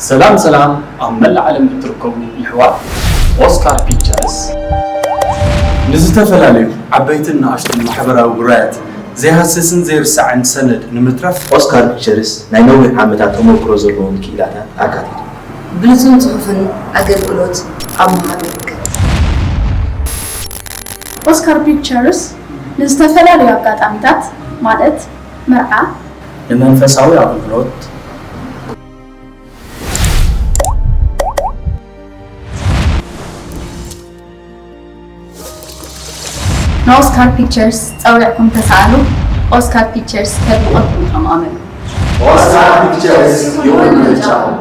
ሰላም ሰላም ኣብ መላእ ዓለም እትርከቡ ይሕዋት ኦስካር ፒክቸርስ ንዝተፈላለዩ ዓበይትን ንኣሽቱን ማሕበራዊ ጉዳያት ዘይሃስስን ዘይርሳዕን ሰነድ ንምትራፍ ኦስካር ፒክቸርስ ናይ ነዊሕ ዓመታት ተመክሮ ዘለዎም ክኢላታት ኣካቲቱ። ብሉጽን ጽሑፍን ኣገልግሎት ኣብ ምሃብ ይርከብ። ኦስካር ፒክቸርስ ንዝተፈላለዩ ኣጋጣሚታት ማለት መርዓ፣ ንመንፈሳዊ ኣገልግሎት ንኦስካር ፒክቸርስ ጸዊዕኩም ተሳኣሉ። ኦስካር ፒክቸርስ ከድምቐልኩም ኢኹም ኣመሉ። ኦስካር ፒክቸርስ ይኹን ምርጫኹም።